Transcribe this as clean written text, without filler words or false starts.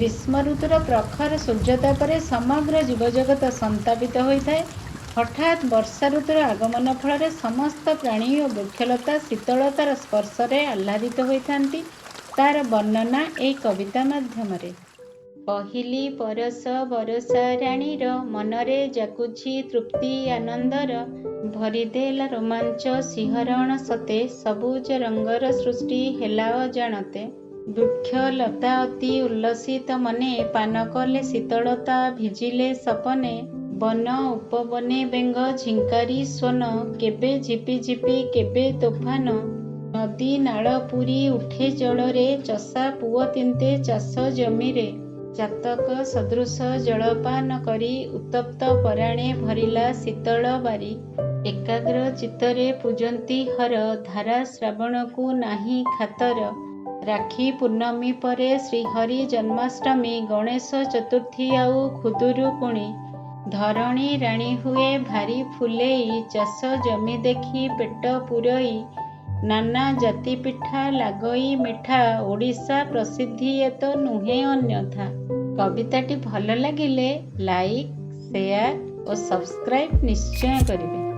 ଗ୍ରୀଷ୍ମ ଋତୁର ପ୍ରଖର ସୂର୍ଯ୍ୟତାପରେ ସମଗ୍ର ଜୀବଜଗତ ସନ୍ତାପିତ ହୋଇଥାଏ। ହଠାତ୍ ବର୍ଷା ଋତୁର ଆଗମନ ଫଳରେ ସମସ୍ତ ପ୍ରାଣୀ ଓ ବୃକ୍ଷଲତା ଶୀତଳତାର ସ୍ପର୍ଶରେ ଆହ୍ଲାଦିତ ହୋଇଥାନ୍ତି। ତାର ବର୍ଣ୍ଣନା ଏହି କବିତା ମାଧ୍ୟମରେ। ପହିଲି ପରଶ ବରଷା ରାଣୀର, ମନରେ ଜାଗୁଛି ତୃପ୍ତି ଆନନ୍ଦର। ଭରିଦେଲା ରୋମାଞ୍ଚ ଶିହରଣ ସତେ, ସବୁଜ ରଙ୍ଗର ସୃଷ୍ଟି ହେଲା ଅଜାଣତେ। ବୃକ୍ଷଲତା ଅତି ଉଲ୍ଲସିତ ମନେ, ପାନ କଲେ ଶୀତଳତା ଭିଜିଲେ ସପନେ। ବନ ଉପବନେ ବେଙ୍ଗ ଝିଙ୍କାରି ସ୍ୱନ, କେବେ ଝିପି ଝିପି କେବେ ତୋଫାନ। ନଦୀ ନାଳ ପୂରି ଉଠେ ଜଳରେ, ଚଷା ପୁଅ ତିନ୍ତେ ଚାଷ ଜମିରେ। ଚାତକ ସଦୃଶ ଜଳପାନ କରି, ଉତ୍ତପ୍ତ ପରାଣେ ଭରିଲା ଶୀତଳ ବାରି। ଏକାଗ୍ର ଚିତ୍ତରେ ପୂଜନ୍ତି ହର, ଧାରା ଶ୍ରାବଣକୁ ନାହିଁ ଖାତର। ରାକ୍ଷୀ ପୂର୍ଣ୍ଣମୀ ପରେ ଶ୍ରୀହରି ଜନ୍ମାଷ୍ଟମୀ, ଗଣେଶ ଚତୁର୍ଥୀ ଆଉ ଖୁଦୁରୁକୁଣୀ। ଧରଣୀ ରାଣୀ ହୁଏ ଭାରି ଫୁଲେଇ, ଚାଷ ଜମି ଦେଖି ପେଟ ପୂରଇ। ନାନା ଜାତି ପିଠା ଲାଗଇ ମିଠା, ଓଡ଼ିଶା ପ୍ରସିଦ୍ଧି ଏ ତ ନୁହେଁ ଅନ୍ୟଥା। କବିତାଟି ଭଲ ଲାଗିଲେ ଲାଇକ୍, ସେୟାର ଓ ସବସ୍କ୍ରାଇବ୍ ନିଶ୍ଚୟ କରିବେ।